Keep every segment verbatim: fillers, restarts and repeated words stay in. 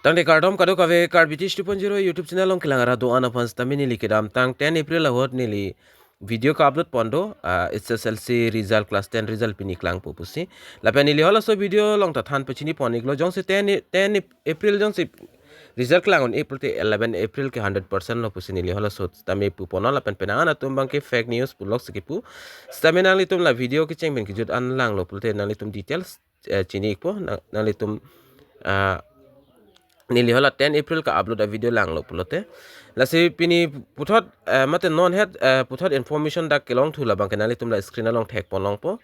Tangte kardom kadokave Karbi Teach two point zero YouTube channel along kelang arat do-an aphan sitame neli kedamtang ten April ahut neli video ka-upload pon do, ah, H S L C result, class ten result pini klangpo pusi. Lapen neli halaso video along ta than pachini pon iklo, jongsi ten, ten April jongsi result klang un-e pulote eleven April ke hundred percent lo pusi neli halaso sitame pu pon lo, lapen penang an atum abangke fake news pulok si kepu. Sitame nanglitum la video kecheng pen kejut an langlo pulote nanglitum details, eh, chini ikpo, nang-, nanglitum, ah, neli hala ten April ka-upload a-video langlo pulote. Lasi pini puthot, eh, mate non het, eh, puthot information dak kelongthu labangke nanglitum la screen along thek pon longpo.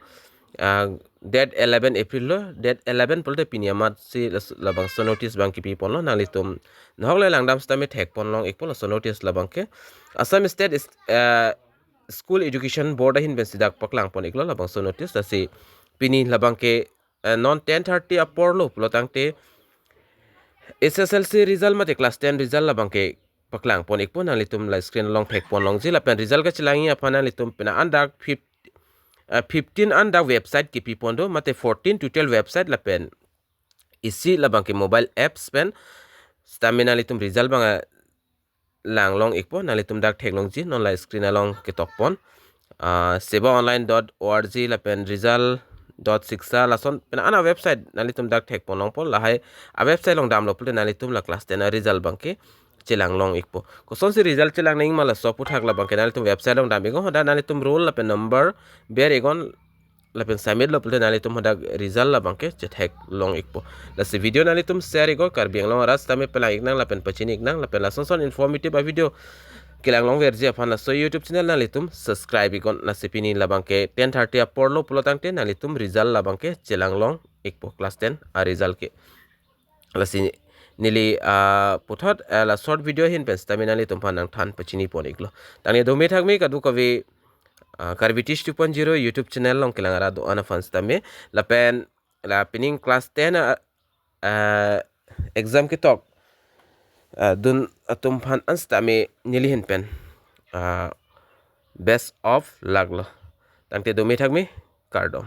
Ah, date eleven April lo, date eleven pulote pini amat si las-, labangso notice abang kepi pon lo, nanglitum nahok le langdam sitame thek pon long ikpo laso notice labangke. Assam State is, eh, School Education Board ahin pensi dak paklang pon iklo labangso notice, lasi pini labangke, eh, non ten thirty apor lo pulo tangte H S L C result mate class ten result labangke paklang pon ikpo, nanglitum la screen along thek pon longji. Lapen result kachelangji aphan nanglitum penang an dak fif-, eh, fifteen an dak website kepi pon do, mate fourteen total website lapen isi labangke mobile apps pen sitame nanglitum result abang, eh, lang long ikpo, nanglitum dak thek longji, non la screen along ketok pon. Ah, seva online dot org lapen result dot shiksha lason penang an a-website nanglitum dak thek pon longpo, lahai a-website along damlo pulote nanglitum la class ten a-result abangke chelang long ikpo. Kosonsi result chelang nangji ma laso aphuthak labangke nanglitum website along dam iknon, hadak nanglitum roll lapen number ber iknon, lapen submit lo pulote nanglitum hadak result labangke chethek long ikpo. Lasi video nanglitum share iknon, Karbi Anglong arat sitame pelang iknang lapen pachini iknang, lapen lason son informative a-video kelang longverji aphan laso YouTube channel nanglitum subscribe iknon. Lasi pini labangke ten thirty apor lo pulo tangte nanglitum result labangke chelang long ikpo, class ten a-result ke. Lasi neli, ah, puthot, ah, la short video ahin pen sitame nanglitum aphan nangthan pachini pon iklo. Tangte dome thakme kadokave, ah, Karbi Teach two point zero YouTube channel along kelang arat do-an aphan sitame, lapen la pining class ten a, ah, exam ketok, ah, dun atum aphan an sitame neli ahin pen, ah, best of luck lo. Tangte dome thakme, kardom.